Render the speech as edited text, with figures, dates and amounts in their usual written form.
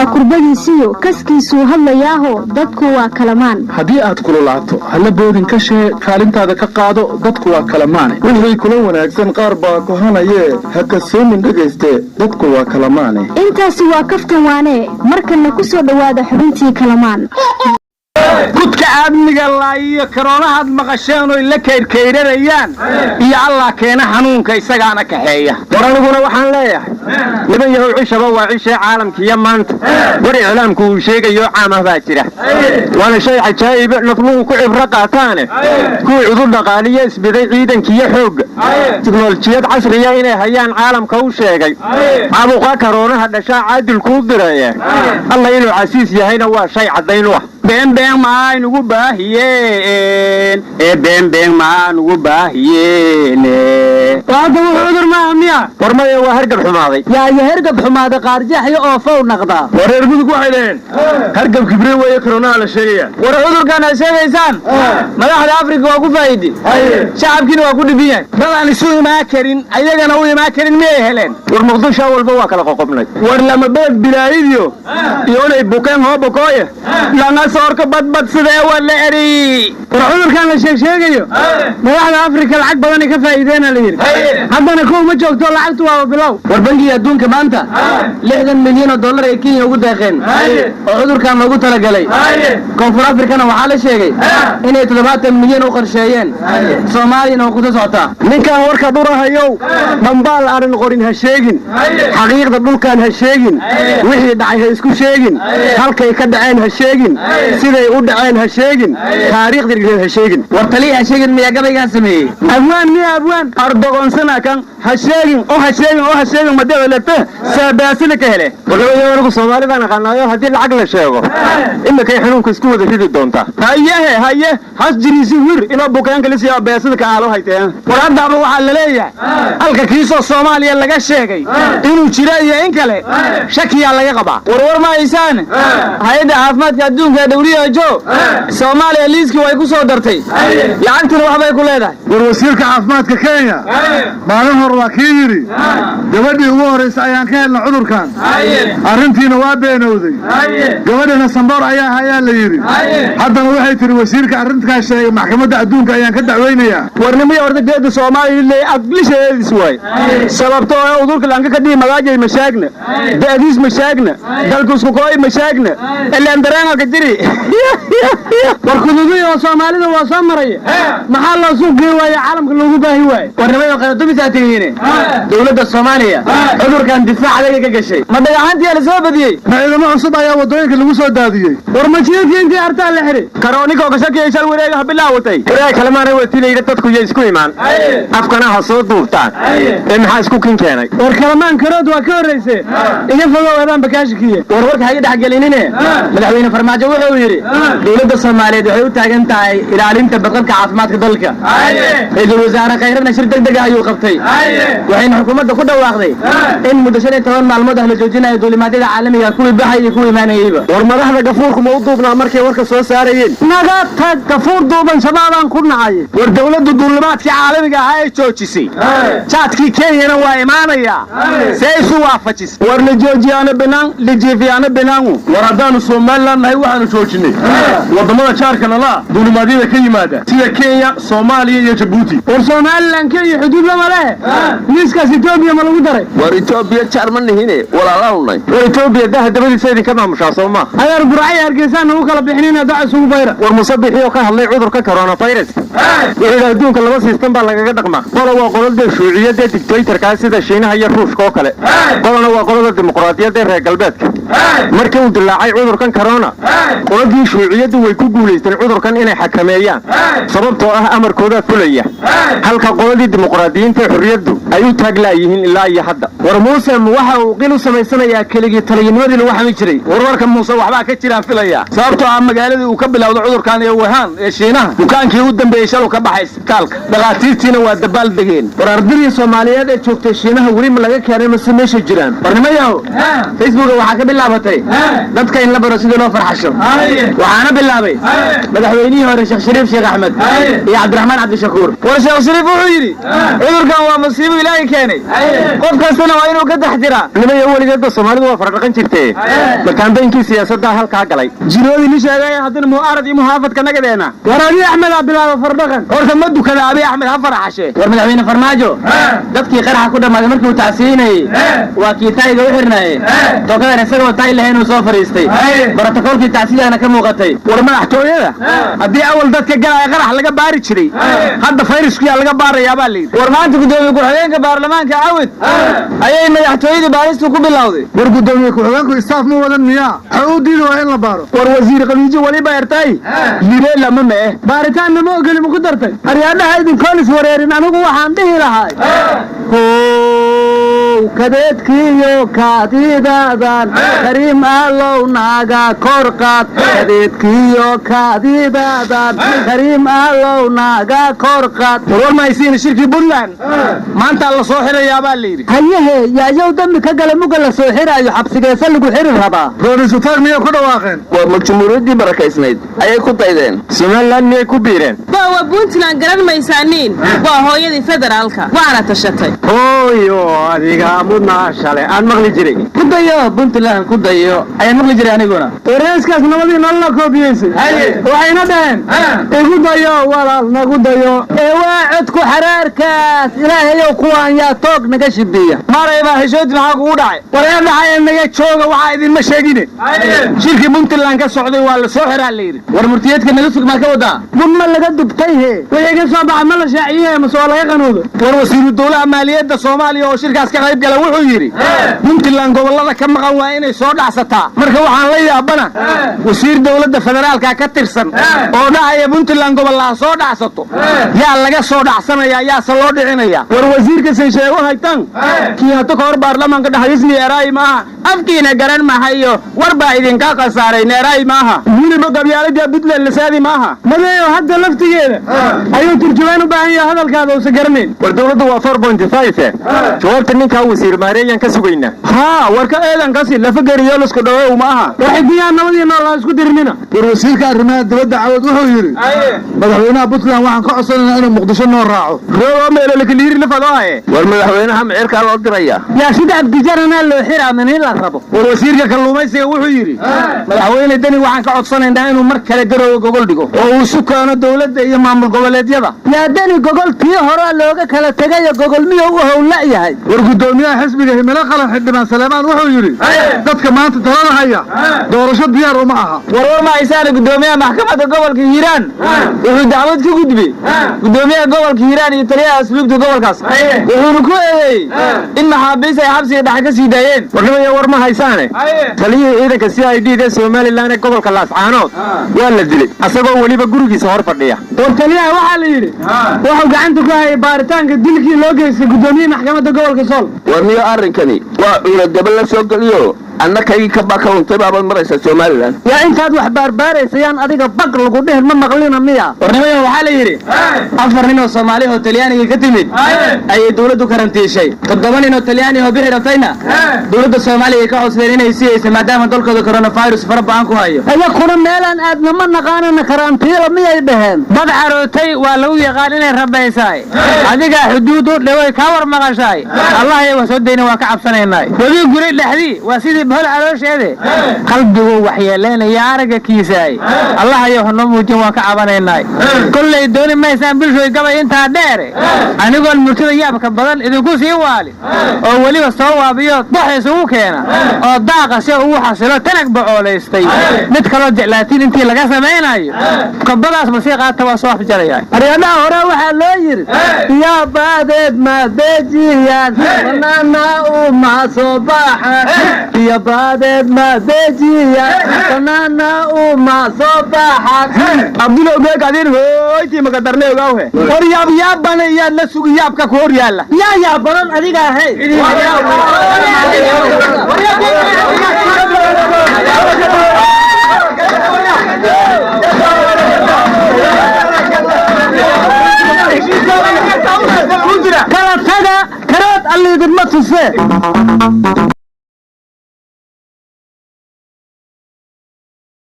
Kastaa kurbadiisiyo kaskiisuu hadlayaaho, dadku waa kalamaan. Haddii aad kululaato, halla boodin ka shee, kaalintaada ka qaado, dadku waa kalamaane. Wixii kula wanaagsan qaar baa kohanayee, ha kasoomin dhegayste, dadku waa kalamaane. Intaasi waa kaftan waanee. Markanna ku soo dhowaada xubintii Kalamaan. Kudka aadmiga laayiyo karoonahaad maqasheen oy la kayrkayranayaan iyo Allah keena xanuunka, isagaana kaxeeya. War aniguna waxaan leeyahay, niman yahow, cishaba waa cishee, caalamkiiyo maanta war iclaamku uu sheegayo caam ah baa jira, waana shay cajaa'ib nafluhu ku cibro qaataane. Kuwii cudur dhaqaaliyo isbiday ciidankiiyo xoogga, tiknolojiyad casriya inay hayaan caalamka u sheegay. Caabuqa karoonaha dhashaa caadil kuu diraye, Alla inuu casiis yahayna waa shay caddayn u ah. Beenbeen maanugu baahiyeen ee, beenbeen maanugu baahiyeen. Hadda wuxuu cudur maaha miya? War maya, waa hargab xumaaday. Yaayo, hergab xumaaday qaarjaxyo oo fow naqdaa. War reer Mudug waxay dhaheen hargab kibre weeye koronaha la sheegaya. War cudurkan ay sheegaysaan madaxda Afrika waa ku faa'iide, shacabkiina waa ku dhibin yahay. Dadaan isu imaan karin, ayagana u imaan karin miyay heleen? War Muqdisho walba waa kala qoqobnay. War lama beed bilaayidiyo iyo inay bukeen hoobakooye langa soorka badbad sidee waa la eri. War cudurkan la sheegsheegayo madaxda Afrika lacag badanay ka faa'iideena la yidhi, haddana kow ma joogto, lacagtu waaba bilow. War bangiga adduunka maanta 60 milyan oo dollar ay Kenya ugu deeqeen oo cudurkan loogu talagalay. Koonfur Afrikana waxaa la sheegay inay 70 milyan u qorsheeyeen, Soomaaliyana waa kusoo socotaa. Ninkan warka dhurahayow, dhambaal aanan qorin ha sheegin, xaqiiqda dhulkan ha sheegin, wixii dhacay ha isku sheegin, halkay ka dhaceen ha sheegin, siday u dhaceen ha sheegin, taariikhda dhigneed ha sheegin. War taliya ha sheegin miyaa gabaygaa sameeyey? Abwaan miya, abwaan? Ardogoonsana kan ha sheegin oo ha sheegin oo ha sheegin madawalate saabaasida ka hele. Wargabadii, anigu Soomaali baan aqaanaayo, haddii lacag la sheego imikay xanuunka isku wada ridi doontaa. Hayehe, haye, has jiriisi wir inoo bukaanka lisiyaa beesida ka aalo hayteen. War haddaba waxaa la leeyahay halka kiisoo Soomaaliya laga sheegay inuu jiro iyo in kale shakiyaa laga qabaa. Warwar ma haysaan, hay-adda caafimaadka adduunka ee WHO Soomaaliya liiskii way ku soo dartay, lacagtuna waxbay ku leedahay. War wasiirka caafimaadka Kenya maalin hor waa kii yidhi gabadhii ugu horraysa ayaan ka helna cudurkan, arrintiina waa beenowday, gabadhina samboor ayaa hayaa la yidhi. Haddana waxay tihi wasiirka arrintaas sheegay maxkamadda adduunka ayaan ka dacweynayaa. Warnimaya, horta geeda Soomaaliya leey aqlisheedis waay, sababtoo ah udurka lanka ka dhihi magaajay ma sheegna, da'diis ma sheegna, dalku isku kooy ma sheegna, ilaan dareenka ka jiri. War kududuy oo Soomaalida waa soo maraya, maxaa loo suuq gey waaye, caalamka loogu baahi waaye? Warnimayo qaydumisaa tihiine, dowladda Soomaaliya cudurkan difaac adaga ka gashay. Ma dhagaxantiyaa la soo badiyey? Ma ciidamo cusub ayaa waddooyinka lagu soo daadiyey? War majiidkii intii artaa la xiray? Karoonikoo ka shakiyay shal wareega ha bilaawatay. Wareeg kalemaana watiilayda, dadku iyo isku imaan, afkana ha soo duubtaan ee maxaa isku kin keenay? War Kalamaan karood waa ka horrayse, iga fogow adaan bakaashikiye. War warka haga dhexgelinine, madaxweyne Farmaajo wuxuu yidhi dowladda Soomaaliyeed waxay u taagan tahay ilaalinta badqabka caafimaadka dalka. Ra-iisul wasaare Khayrana shir deg dega ayuu qabtay, waxayna xukuumadda ku dhawaaqday in muddo 15 maalmood ah la joojinayo duulimaadyada caalamiga, kuwii baxay iyo kuwii imaanayeyba. War madaxda gafuurku ma u duubnaa markay warka soo saarayeen? Naga tag, gafuur duuban shabaabaan ku nacay. War dowladdu duulimaadkii caalamiga ahaa ee joojisay, jaadkii Kenyana waa imaanayaa, see isu waafajisay? War la joojiyaana binaan, la jiifiyaana binaangu. War haddaanu Somalilan nahay, waxaanu joojinay waddamada jaarka nala duulimaadyada ka yimaada sida Kenya, Soomaaliya iyo Jabuuti. War Somalilan Kenya xuduud lama leh, liiskaas Etoobiya ma lagu daray? War Etoobiya jaar ma nihine, walaalaanu nahay. War Etoobiya daha dabadiisa idinka maamushaa, soo maa? Adeer, Burcay Hargeysaan nagu kala bixinina, dac isugu bayra. War Musabixii oo ka hadlay cudurka coronavirus wuxuu yidhi adduunka laba system baa lagaga dhaqmaa: qola waa qolada shuuciyadda dictatorkaa sida Shiinaha iyo Ruushka oo kale, qolana waa qolada dimuqraadiyadda ee reer galbeedka. Markii uu dilaacay cudurkan corona, qoladii shuuciyaddu way ku guulaysteen cudurkan inay xakameeyaan, sababtoo ah amarkoodaa fulaya, halka qoladii dimuqraadiyiinta xorriyaddu ay u taaglaayihiin ilaa iyo hadda. War Muuse waxa uu qil u samaysanayaa keligii taliyanimadii lagu xamin jiray. Warwarka Muuse waxbaa ka jiraan filaya, sababtoo ah magaaladii uu ka bilowda cudurkan ee Wuhan ee Shiinaha, bukaankii u dambeeyey shalu ka baxay isbitaalka, dhakhaatiirtiina waa dabaal degeen. War ardadii Soomaaliyeed ee joogtay Shiinaha weli ma laga keenay mase meesha jiraan? War nimayahow, Facebooka waxaa ka bilaabatay bilaabatay dadka in la baro sidii loo farxasho. Waxaana bilaabay madaxweynihii hore Sheekh Shariif Sheekh Axmed iyo Cabdiraxmaan Cabdishakuur. War Sheekh Shariif wuxuu yidhi cudurkan waa masiibo Ilaahay keenay, qof kastana waa inuu ka taxdiraa. Nimaya weligeedba Soomaalidu waa faradhaqan jirtee, markaambeynkii siyaasaddaa halkaa galay. Jiroodii ni sheegay haddana mu'aarad iyo muxaafadka nagadeena. War Abiy Axmed aa bilaaba fardhaqan. Horta ma dukada Abiy Axmed ha faraxashe. War madaxweyne Farmaajo dadkii qaraxa ku dhammaaday markii uu tacsiinayey waa kii tayga u xirnaye, tookadan isagoo tay lahayn uu soo fadhiistay, brotokoolkii tacsidaana ka muuqatay. War madaxtooyada haddii awal dadka galaya qarax laga baari jiray, hadda fayraskuyaa laga baarayaa baa layidhi. War maanta gudoomiye ku-xigeenka baarlamaanka Cawid ayay madaxtooyadii baaristu ku bilowday. War guddoomiye ku-xigeenku istaaf ma wadan miyaa? Waxa u diidi waa in la baaro. War wasiir Khadiijo weliba ertay libee lama mee baaritaanna ma ogeli ma ku dartay. Aryaadhaha idinkoolis wareerin, anigu waxaan dhihi lahay how kadeedkiiyo kaadidaadan Kariim Allow naaga kor qaad, kadeedkiiyo kaadidaadan Kariim Allow naaga kor qaad. War war mahaysiina, shirkii Puntland maanta la soo xirayaa baa la yidhi. Hayehe, yaayow dambi ka gala muga la soo xiraayo? Xabsigeesa lagu xiri rabaa? Gooni-sutaag miyay ku dhawaaqeen? Waa ma jumhuuriyaddii barakaysnayd ayay ku daydeen? Somalilan miyay ku biireen? Waa Puntland garan maysaaniin, waa hooyadii federaalka, waana tashatay. Hooyo adiga mudnaa shale aan maqli jiray. Ku dayo Puntland, ku dayo ayaan maqli jiray aniguna. Wareyskaas nabadii nolola koobiyeysay, waxayna dhaheen igu dayo walaal, nagu dayo. Ee waa codku xaraarkaas, Ilaahayow kuwaan yaa toog naga shibiya. Maray baa heshoodi, maxaa kugu dhacay? Waree dhacay naga jooga, waxaa idinma sheegine shirkii Puntland ka socday waa la soo xiraa la yidhi. War murtiyeedka naga sug maa ka wadaa? Bun ma laga dubtay he? Wixii ka soo baxay ma la shaaciye mase waa laga qanuudo? War wasiiru dowlaha maaliyadda Soomaaliya oo shirkaas ka qayb gala wuxuu yidhi Puntland gobollada ka maqan waa inay soo dhacsataa. Marka waxaan la yaabana wasiir dowladda federaalka ka tirsan oo dhahaya Puntland gobollaha soo dhacsato, yaa laga soo dhacsanaya, yaase loo dhicinaya? War wasiirka san sheego haytan kii hata ka hor baarlamaanka dhexdiisni eraay maaha, afkiina garan mahayo, war baa idinka khasaaray neeraay maaha, weliba qabyaalada Puntland lasaadi maaha. Madeeyo, hadda laftigeeda ayuu turjumaan u baahan yahay hadalkaada uusan garanayn. War dowladdu waa 4.5, jawaabta ninkaa wasiir maareeyaan ka sugaynaa. Haa, warka eedan kasi lafageriyo lasku dhawow maaha. Waxay nabadii nool ha isku dirinina. War wasiirka arrimaha dibadda Cawad wuxuu yidhi madaxweynaha Puntland waxaan ka codsanaynaa inuu Muqdisho noo raaco. Rooboo meelolakaliiri lafadoohaye. War madaxweynaha micirkaa loo diraya. Yaa sida Abdijaranaa loo xiraa min in la rabo. War wasiirka kalluumaysiga wuxuu yidhi madaxweyne Deni waxaan ka codsanaynaa inuu mar kale Garoowe gogol dhigo oo uu isu keeno dowladda iyo maamul goboleedyada. Yaa Deni gogol tii horaa looga kala tegayo, gogol miyuu u howla yahay? War guddoomiyaha xisbiga Himilo Qalan Xildhibaan Saleemaan wuxuu yidhi dadka maanta talada haya doorasho diyaar uma aha. War war ma haysaana, gudoomiyaha maxkamadda gobolka Hiiraan wuxuu dacwad ka gudbiyey gudoomiyaha gobolka Hiiraan iyo taliyaha asluubta gobolkaas, wuxuuna ku eedeeyey in maxaabiis ay xabsiga dhexe ka sii daayeen. Warnimaya war ma haysaane, taliyihii ciidanka CID da Somalilan ee gobolka Laascaanood waa la dilay asagoo weliba gurigiisa hor fadhiya. War taliyaha waxaa la yidhi wuxuu gacanta ku hayay baaritaanka dilkii loo geystay gudoomiyihii maxkamadda gobolka Sool. War niyo arrinkani waa cuuladaba la soo geliyo, annakaygii kabaa ka luntay baabaad maraysaa Somalilan. Yaa intaad wax baarbaaraysa yaan adiga baq lagu dhihin, ma maqlina miya? War nimayo, waxaa la yidhi 4 nin oo Soomaali oo Talyaaniga ka timid ayay dowladdu karantiishay, 7 nin oo Talyaani oo bixi rabtayna dowladda Soomaaliya ay ka codsadeen inay sii haysa maadaama dalkooda coronavirus fara badan ku hayo. Iyakuna meelaan aadna ma naqaanana karantiila miyay dhaheen? Dad carootay waa lagu yaqaan inay rabaysaay, adigaa xuduud u dhaway kaa war maqashaay, Allah ya wax soo dayna waa ka cabsanaynaa. Webi guray dhexdii waa sidii bahol caloosheede, qalbigu waxyeeleynaya aragga kiisaay, Allah ya wax noo muujin waa ka cabanaynaa. Kollay dooni maysaan bulshooy gabay intaa dheere, anigoon murtida yaabka badan idinku sii waali oo weliba soo waabiyo dox isugu keena oo daaqa si ugu xasilo tanag bocoolaystay, mid kaloo jeclaatiin intii laga samaynayo kabadaas ma sii qaata, waa soo afjaraya. Aryadhaha hore waxaa loo yidhi yaa baadeed ma dejiyaan banaana uma soo baxan, iyo baadeed ma dejiyaan banaana uma soo baxan. Abdulow beeg adin hooytii makadarne ogawhe. War yaab yaabana iyaad la sugi yaabka ku hor yaalla. Yaa yaabadan adiga ahay. Kala taga karood alliidinma tusee.